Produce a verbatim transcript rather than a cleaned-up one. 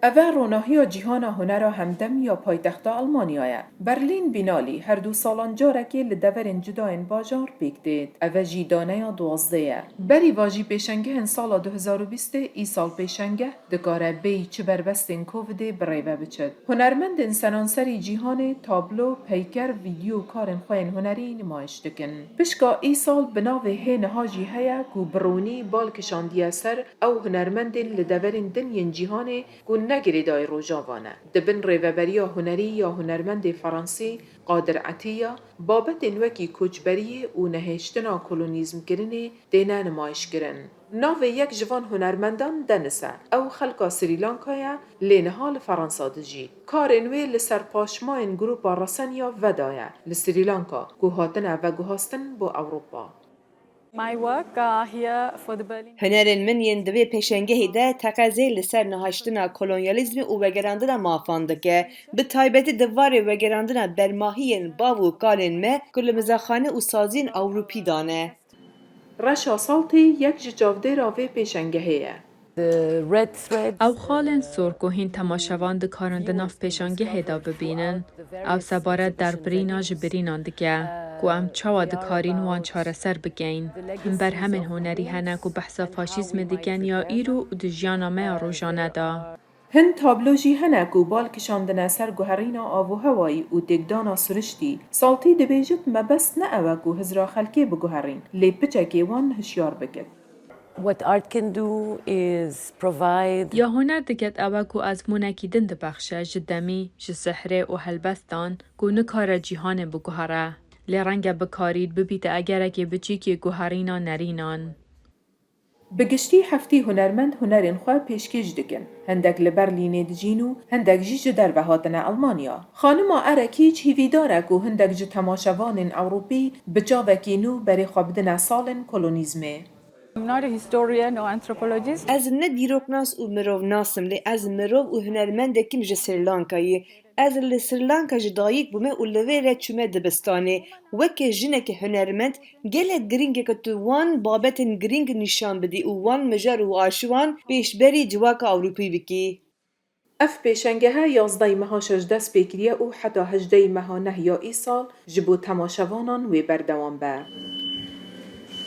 Eve ronahiya cîhana hunera hemdem ya paytexta Almanya ye. Berlîn Bînalî her du salan carekê li deverên cuda yên bajar pêk têt. Eve jî daneya duwazdeh ye. Berî va jî pêşengehên sala du hezar û bîstê, îsal pêşengeh dikare bêyî çi berbestên Covidê bi rê ve biçit. Hunermendên seranserî cîhanê tablo, peyker, vîdyo û karên xwe yên hunerî nûmayiş dikin. Pişka îsal bi navê hê niha jî heye ku bi rûnî bal kişandiye ser ew hunermendên li deverên din yên cîhanê ku ne girêdayî Rojava ne. Di bin rêveberiya hunerî ya hunermendê Fransî Qadir Etiya, babetên wekî koçberiyê û nehêştina kolonîzmkirinê têne nimayişkirin. Navê yek ji van hunermendan Denis e. Ew xelka Srî Lanka ye, lê niha li Fransa dijî. Karên wê li ser paşmayên Grupa Reseniya Veda ye, li Srî Lanka, ku hatine veguhastin bo Ewropa. My work uh, here for the Berlin. Hunerên min yên di vê pêşengehê de teqezê li ser nihaştina kolonyalîzmê û vegerandina mafan dike. Bi taybetî di warê vegerandina bermahiyên bav û kalên me ku li mizexane û saziyên Ewropî de ne. Reşa Saltî yek ji çavdêra vê pêşengehê ye. The red thread. Ew xalên sor ku hîn temaşevan dikarin di nav pêşangehê de bibînin, ew sebaret derbirîna ji birînan dike, ku em çawa dikarîn wan çareser bikeyn. Hin berhemên hunerî hene ku behsa faşîzmê dikin ya îro û di jiyana me ya rojane de. Hin tablo jî hene ku bal kişandine ser guherîna avûhewayî û têkdana siriştî. Saltî dibêjit, mebest ne ew e ku hizra xelkê biguherîn, lê piçekê wan hişyar bikit. What art can do is provide. Ya huner diket ew e ku ezmûnekî din dibexşe ji demî, ji sihrê û helbestan ku nikare cîhanê biguhere. Lê renge bikarît bibîte egerekê biçîkê guherîna nerînan. Bi giştî heftî hunermend hunerên xwe pêşkêş dikin. Hindek li Berlînê dijîn û hindek jî ji derve hatine Almanya. Xanima Erek Hîç hîvîdar e ku hindek ji temaşevanên Ewropî bi çavekî nû berê xwe bidine salên kolonîzmê. I'm not a historian or anthropologist. Ez ne dîroknas û mirovnas im, lê ez mirov û hunermendek im ji Srî Lankayê. Ez li Srî Lanka ji dayik bûme û li vê re çûme dibistanê. Weke jineke hunermend, gelek giring e ku tu wan babetên giring nîşan bidî û wan mijar û arşivan pêşberî civaka Ewropî bikî. Ev pêşengehe yazdehê meha şeş dest pê kiriye û heta hejdehê meha neh ya îsal ji bo temaşevanan wê berdewam be.